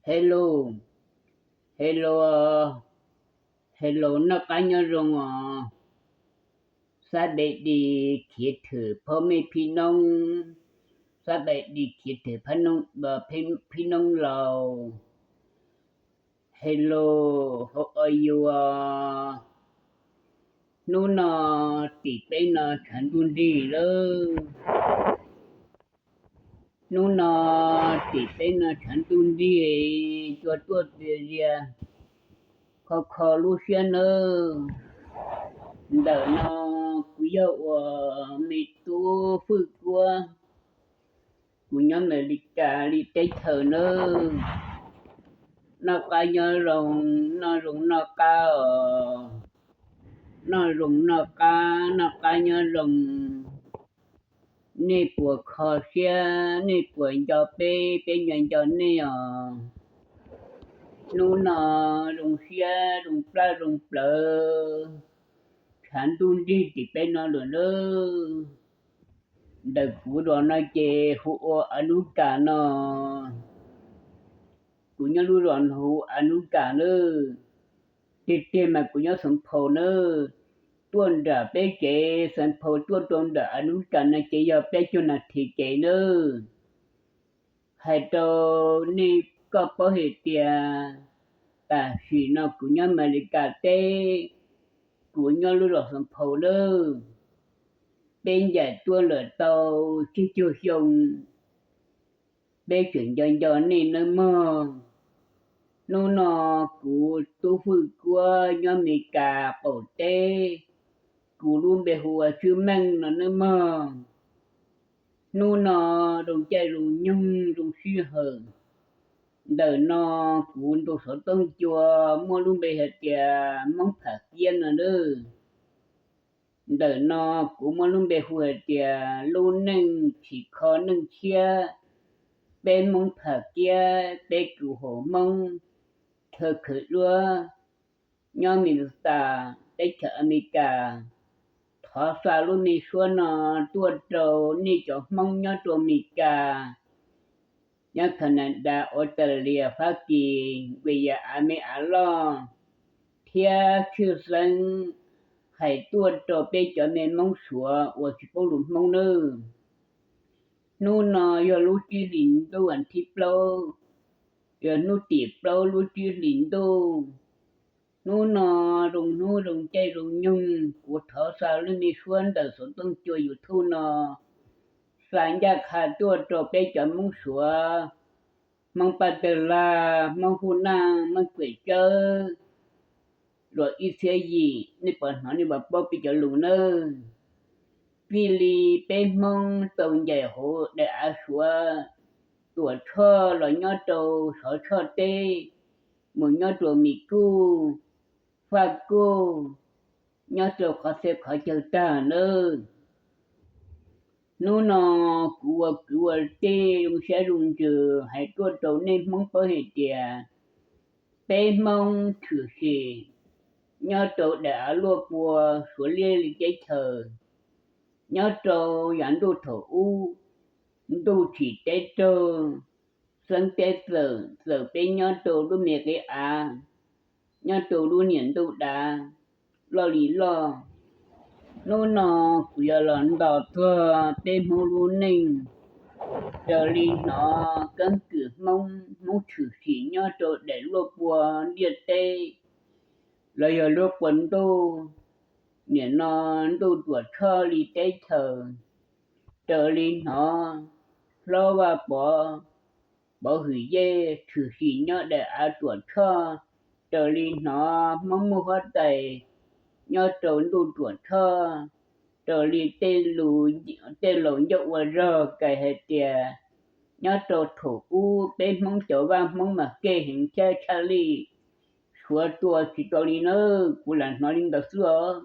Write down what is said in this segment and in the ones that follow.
Hello, hello, hello, noj qab nyob zoo os. Xab pem di khiav thwm phob mej phib noob, xab pem di khiav thwm phib noob laus. Hello, how are you? Hnub no tim peb no tshav ntuj nrig lawm. Hnub no tim peb no tshav ntuj nrig, cua tuaj txias zias, kho kho lub siab nawb. Ntawm no kuv yog uas me tub Fwj Kuab, kuv nyob Amelikas li teb chaws nawb. Noj qab nyob zoo, noj zoo noj qab os. Noj zoo noj qab, noj qab nyob zoo. Nej puas kho siab, nej puas nco peb, peb nco nco nej os. Hnub no zoo siab zoo plab zoo plawv, tshav ntuj nrig tim peb no lawm nawb. Ntawm kuv zos no ces hu ua Anukas no. Kuv nyob lub zos no hu Anukas nawb. Tiag tiag mas kuv nyob Xeev Phaum nawb. Tuaj nram peb tsev Xeev Phaum tuaj rau ntawm Anukas no ces yog peb caug nas this kev nawb. Hais rau nej koj paub hais tias tam sim no kuv nyob Amelikas teb, kuv nyob lub zos Xeev Phaum nawb. Peb ncaim tuaj lawm tau tsib caug xyoo, peb tseem nco nco nej nawb mog. Hnub no kuv tub Fwj Kuab nyob Amelikas qaum teb, kuv lub npe hu ua Tswb Meej no nawb mog. Hnub no zoo caij zoo nyoog zoo sij hawm, ntawm no kuv ntu xov tooj cua muaj lub npe hais tias Hmoob Pham Kiab no nawb. Ntawm no kuv muaj lub npe hu hais tias lub neej tsis kho neej tshiab, peb Hmoob Pham Kiab, peb kws haum Hmoob chaw khwv duab nyob Minnesota, teb chaws Amelikas. Thov xa lub me suab no tuaj rau nej cov Hmoob nyob rau Amelikas, nyob Canada, Australia, Fab Kis, Npis Yas, Av Me Av Loj, thiab tshwj xeeb hais tuaj rau peb cov me Hmoob Suav uas tsis paub lus Hmoob nawb. Hnub no yog lub tsib hlis ntuj vas thib plaub, yog hnub tim plaub lub tsib hlis ntuj. Hnub no zoo hnub zoo caij zoo nyoog, kuv thov xa lub me suab ntawm xov tooj cua YouTube no xa ncaj qha tuaj rau peb cov Hmoob Suav, Hmoob Paj Tawg Laj, Hmoob Huj Naj, Hmoob Kuam Tsawb, luag ib txhiab yim, nej puas hnov nej puas paub peb cov lus nawb. Txij li peb Hmoob tau ncaim hauv daim av Suav, Tuam Tshoj los nyob rau Sov Tshoj teb, mus nyob rau Mis Kuj, Faj Kuj, nyob rau qhov txhia qhov chaw tag nawb. Hnub no kuv ua kwv ua tij zoo siab zoo ntsws hais tuaj rau nej Hmoob paub hais tias peb Hmoob tshwm sim nyob rau daim av luaj pua Suav liaj li teb chaws, nyob rau yav ntuj thaum ub, ntuj tsim teb raug, xeeb teb txawm, txawm peb nyob rau lub me qe av, nyob rau lub niam ntuj dav loj li loj. Hnub no kuv yuav los nto txog peb Hmoob lub neej, raws li hnov keeb kwm Hmoob, Hmoob tshwm sim nyob rau daim luaj pua ntiaj teb, los yog luaj pua ntuj, nim no ntuj Tuam Tshoj li teb chaws, raws li hnov Hlob Vaj Pov, Pov Hwm Yej tshwm sim nyob daim av Tuam Tshoj, raws li hnov Hmoob Muaj Huab Tais nyob rau ntuj Tuam Tshoj, raws li tej laus ncauj ua zog kais hais tias nyob rau thaum ub peb Hmoob cov vaj Hmoob mas kev heev thiab tshaj lij, Suav tua tsis tau li nawb, kuv lam hnov li ntawd xwb os.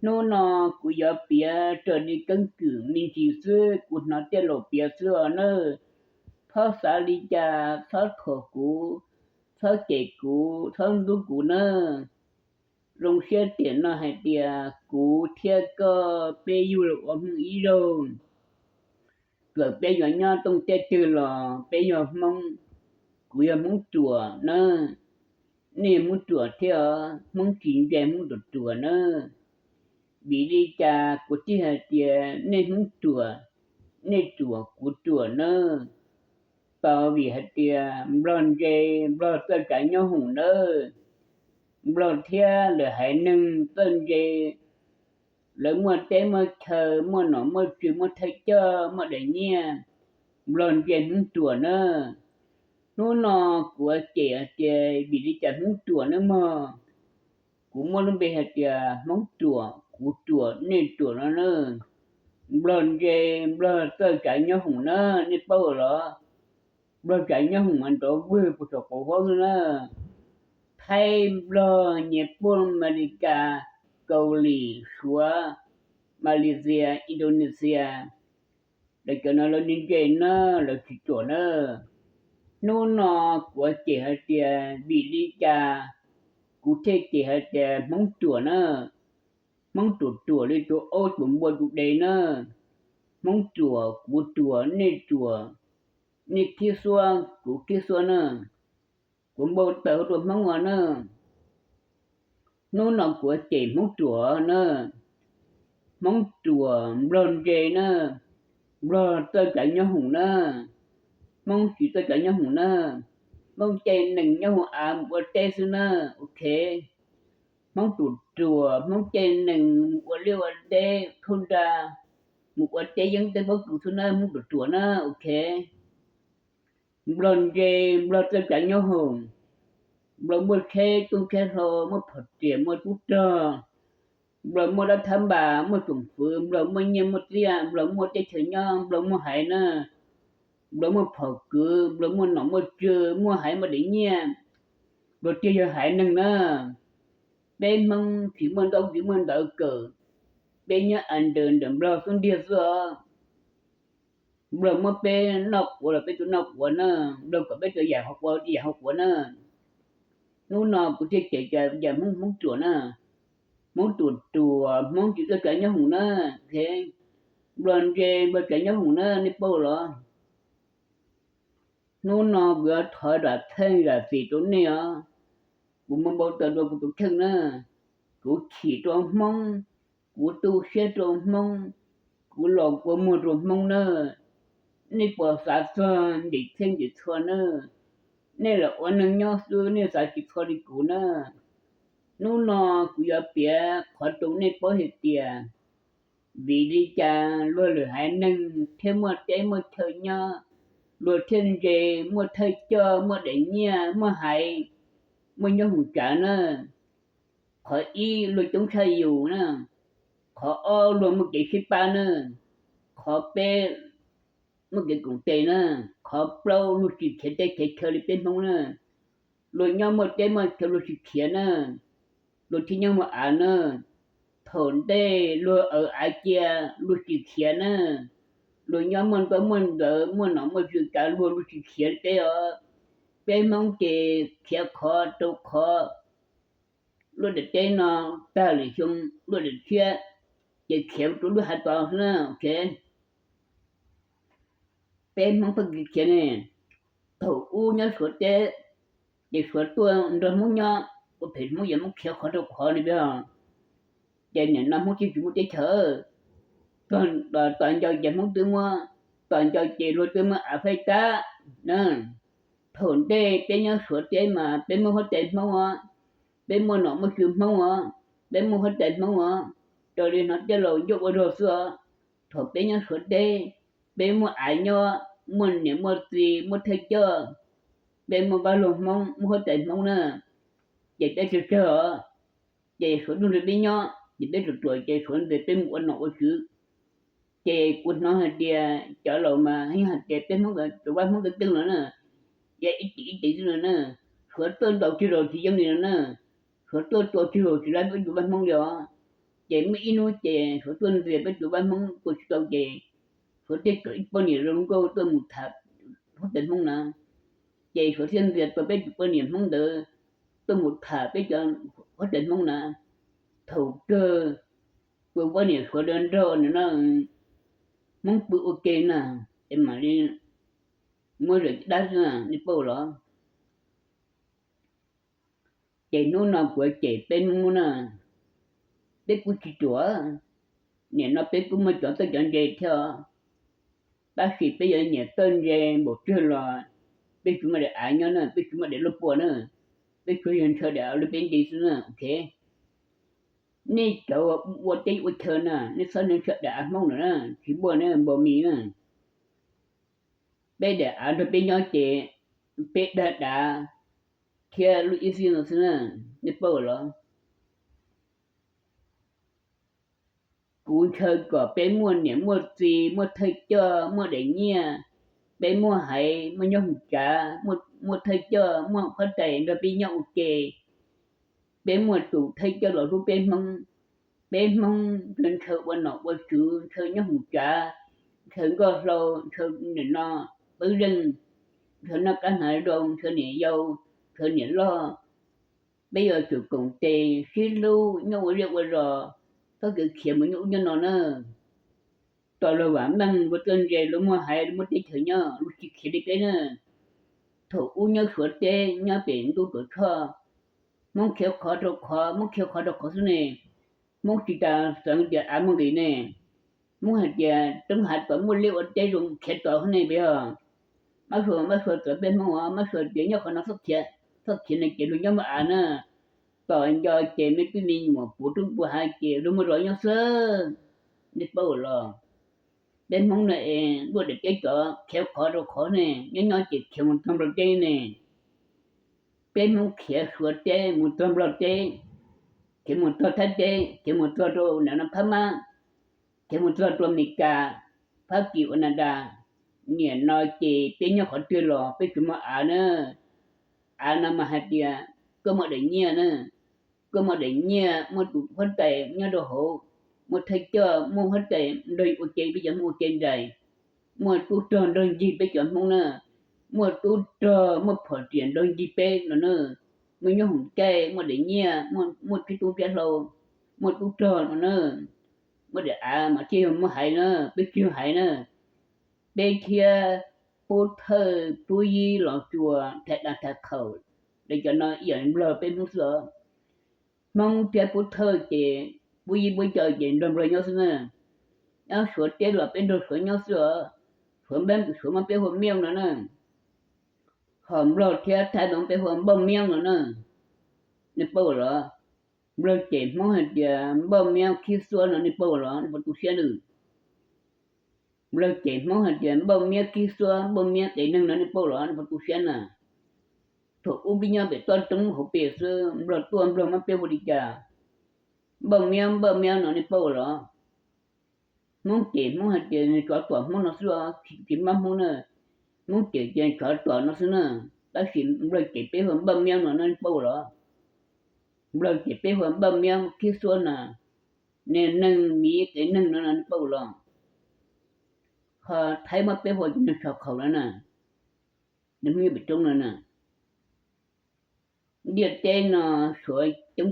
Hnub no kuv yuav piav raws li keeb kwm me ntsis xwb, kuv hnov tej laus piav xwb os nawb. Txhob xav li cas, txhob thuam kuv, txhob cem kuv, txhob ntxub kuv nawb. Zoo siab tiam no hais tias kuv thiab koj peb yug los ua Hmoob ib zaug, txawm peb yuav nyob tooj tej twg los peb yog Hmoob. kuv yog Hmoob Ruas nawb, nej yog Hmoob Ruas thiab os, Hmoob tsis ntse Hmoob Ruas Ruas nawb. Vim li cas kuv thiaj hais tias nej Hmoob Ruas, nej Ruas kuv Ruas nawb? Tau vim hais tias Nplog ntse, Nplog txawj tsav nyob hoom nawb. Nplog thiab lwm haiv neeg txawj ntse, lawv muaj teb muaj chaw, muaj nom muaj tswv, muaj thawj coj, muaj daim nyiaj, Nplog ntse Hmoob Ruas nawb. Hnub no kuv cem hais tias vim li cas Hmoob Ruas nawb mog. Kuv muaj lub npe hais tias Hmoob Ruas, kuv Ruas, nej Ruas no nawb. Nplog ntse, Nplog txawj tsav nyob hoom na, nej paub los? Nplog tsav nyob hoom mas nrov vwg puag saum qaum huab xwb na. Thaib, Nplog, Nyij Pooj, Amelikas, Kaus Lim, Suav, Malaysia, Indonesia, lawv cov no lawv ntse na, lawv tsis ruam na. Hnub no kuv cem hais tias vim li cas kuv thiaj cem hais tias Hmoob Ruas na. Hmoob Ruas ruam li tus aub tus npua tus dev na. Hmoob ruam, kuv ruam, nej ruam, nej khib xuab, kuv khib xuab na. Kuv npau taws hu rau Hmoob os na. Hnub no kuv cem Hmoob ruam na. Hmoob ruam, Nplog ntse na, Nplog txawj tsav nyob hoom na, Hmoob tsis txawj tsav nyob hoom na. Hmoob caij nees nyob hauv av mus ua teb xwb na, ok. Hmoob ruam ruam, Hmoob caij nees mus ua liaj ua teb thauj nra, mus ua teb yeeb teb pob kws xwb na, Hmoob ruam ruam na, ok. Nplog ntse, Nplog txawj tsav nyob hoom, Nplog muaj tsheb tooj tsheb hlau, muaj phom riam, muaj tub rog, Nplog muaj dab thab npas, muaj tsoom fwv, Nplog muaj nyiaj muaj txiaj, Nplog muaj teb chaws nyob, Nplog muaj haiv na, Nplog muaj phom kwv, Nplog muaj nom muaj tswv, muaj haiv muaj daim nyiaj, Nplog thiaj yog haiv neeg na. Peb Hmoob tsis muaj ntaub tsis muaj ntawv kawm, peb nyob as ntawm Nplog xub ntiag xwb os. Nplog muab peb noj quav los peb tsuas noj quav na, Nplog kom peb tsuas yam hauv quav yam hauv quav na. Hnub no kuv thiaj cem cas Hmoob, Hmoob ruam na, Hmoob ruam ruam, Hmoob tsis txawj tsav nyob hoom na, Nplog ntse, Nplog tsav nyob hoom na, nej paub los? Hnub no kuv yuav thov zam txheej zam txim rau nej os. Kuv muab npau taws rau kuv tus kheej na, kuv chim rau Hmoob, kuv tu siab rau Hmoob, kuv los kua muag rau Hmoob na. Nej puas xav txog ntim txheej ntim txhua na? Nej lam ua neeg nyob xwb nej xav tsis txhua li kuv na. Hnub no kuv yuav piav qhov rau nej paub hais tias vim li cas luag lwm haiv neeg thiaj muaj teb muaj chaw nyob, luag thiaj ntse, muaj thawj coj, muaj daim nyiaj, muaj haiv, muaj nyob hoom tsav na. Qhov ib, luag coob tshaj yus na. Qhov ob, luag muaj kev sib pab na. Qhov peb, muaj kev koom tes na. Qhov plaub, luag tsis khiav teb khiav chaw li peb Hmoob na. Luag nyob muaj teb muaj chaw luag tsis khiav na, luag thiaj nyob muaj av na. Thaum ntej luag aws av cia luag tsis khiav na, luag nyob muaj ntaub muaj ntawv muaj nom muaj tswv kav luag, luag tsis khiav li peb os. Peb Hmoob ces khiav qhov rau qhov, luaj daim teb no tag lwm xyoo luaj daim tshiab, ces khiav rau lub hav tod xwb na, ok. Peb Hmoob pheej khiav ne, thaum ub nyob Suav teb, ces Suav tuaj nrog Hmoob nyob, ua phem Hmoob, yog Hmoob khiav qhov rau qhov li peb os. Ces nim no Hmoob tsis tsis muaj teb chaws, tom ncauj ces Hmoob twb muab, tom ncauj ces luag twb muab av faib tab na. Thaum ntej peb nyob Suav teb mas peb muaj huab tais Hmoob os, peb muaj nom muaj tswv Hmoob os, peb muaj huab tais Hmoob os, raws li hnov tej laus ncauj ua zog xwb os. Thaum peb nyob Suav teb, peb muaj av nyob, muaj niam muaj txiv muaj thawj coj, peb muaj vaj loog Hmoob muaj huab tais Hmoob na, ces peb tsawg tsawg os. Ces Suav tuaj nrog peb nyob ces peb ruam ruam ces Suav ntxias peb mus ua nom ua tswv. Ces kuv hnov hais tias cov laus mas yeej hais tias peb Hmoob tus vaj Hmoob teej teej los na, ib tim ib tim xwb no na, Suav tuaj ntaus tsis laus tsis yeej li no na, Suav tuaj tua tsis laus tsis laib peb tus vaj Hmoob li os. Ces muaj ib hnub ces Suav tuaj ntxias peb tus vaj Hmoob tua tsis tau ces Suav thiaj kom ib poj niam zoo nkauj tuaj mus tham huab tais Hmoob na. Ces Suav thiaj ntxias tau peb tus poj niam Hmoob ntawd tuaj mus tham peb cov huab tais Hmoob na. Thaum kawg tus poj niam Suav ntawd nrog nws no Hmoob pw ua ke na, es mam li muab zam dab xwb na, nej paub los? Ces hnub no kuv cem peb Hmoob na, peb kuj tsis ruam, nim no peb kuj muaj cov txawj cov ntse thiab, tab sis peb yuav nyiam txawj ntse npaum twg los peb tsis muaj daim av nyob na, peb tsis muaj daim lub pua na, peb tsuas yog ntshaw daim av rau peb nti xwb na. Ok, nej cov ua teb ua chaw na, nej txhob ntshaw daim av Hmoob no na, tsis muaj na, npaum mis na. Peb daim av nrog peb nyob ces peb dag dav thiab lub ib xib no xwb na, nej paub los? Kuv ntshaw kom peb muaj niam muaj txiv, muaj thawj coj, muaj daim nyiaj, peb muaj haiv, muaj nyob hauv tsav, muaj thawj coj, muaj huab tais nrog peb nyob ua ke, peb muaj tus thawj coj los hlub peb Hmoob. Peb Hmoob ntshaw ua nom ua tswv, ntshaw nyob hauv tsav, ntshaw nkauj hlau, ntshaw nim no pawb zeej, ntshaw noj qab hnav zoo, ntshaw niam yau, ntshaw niam loj. Peb yuav tsum koom tes sib hlub nyob ua zej ua zos, txhob kawm khiav mus nyob ub nyob no na. Tos luag vam meej, luag txawj ntse, luag muaj haiv, luag muaj teb chaws nyob, luag tsis khiav li peb na. Thaum ub nyob Suav teb nyob pem ntuj tuam tshoj, Hmoob khiav qhov rau qhov, Hmoob khiav qhov rau qhov xwb ne. Hmoob tsis tas xeev tias av muaj nqis ne. Hmoob hais tias roob hav tod muaj liaj ua teb zoo khiav tod xwb ne. Peb os, mab suav mab suav txawv peb Hmoob os, mab suav tias nyob qhov no txhob khiav, txhob khiav ne ces luag nyob muaj av na. Tos nco ces me tub me nyuam puv roob puv hav ces luag muaj zos nyob xwb. Nej paub los? Peb Hmoob no es luaj daim teb tod khiav qhov rau qhov ne, nyob nyob ces khiav mus txog Nplog teb ne. Peb Hmoob khiav Suav teb mus txog Nplog teb, khiav mus txog Thaib teb, khiav mus txog rau nim no Phab Mab, khiav mus txog rau Amelikas, Fab Kis, Ua Na Da. Nim no ces peb nyob qhov twg los peb tsis muaj av na. Av no mas hais tias koj muaj daim nyiaj na, koj muaj daim nyiaj, muaj tus huab tais nyob rau hauv, muaj thawj coj, muaj huab tais nrog ua ke, peb cov Hmoob ua ke nraim, muaj tub rog nrog ncig peb cov Hmoob na, muaj tub rog, muaj phom riam nrog ncig peb no na, muaj nyob hoom caij, muaj daim nyiaj, muaj txiv tub thiab hlau, muaj tub rog no na, muaj daim av mas thiaj yog muaj haiv na, peb tsis yog haiv na. Peb thiab Pub Thawj Pub Yib Los Tsuas Thaj Dab Thaj Khaum, cov no ib yam Nplog peb Hmoob xwb os. Hmoob thiab Pub Thawj ces Pub Yib Pub Caw ces nrog Nplog nyob xwb na. Nyob Suav teb los peb nrog Suav nyob xwb os. Suav npab Suav muab peb hu Miab no na. Ho Nplog thiab Thaib muab peb hu Npauj Miab no na. Nej paub los? Nplog cem Hmoob hais tias Npauj Miab Khib Xuab no, nej paub los? Nej puas tu siab na? Nplog cem Hmoob hais tias Npauj Miab Khib Xuab, Npauj Miab qias neeg no, nej paub los? Nej puas tu siab na? Thaum ub peb nyob pem toj roob hauv pes xwb, Nplog tuaj Nplog muab peb hu li cas? Npauj Miab, Npauj Miab no, nej paub los? Hmoob cem Hmoob hais tias nws tsov tuam Hmoob no xwb os, tsis muaj Hmoob na. Hmoob cem tias tsov tuam no xwb na. Tab sis Nplog cem peb hu Npauj Miab no, nej paub los? Nplog cem peb hu Npauj Miab Khib Xuab na, niag neeg miv qias neeg no, nej paub los? Ho Thaib muab peb hu neeg tsov khaum no na, neeg Hmoob nyob pem roob no na. Ntiaj teb no Suav coob thim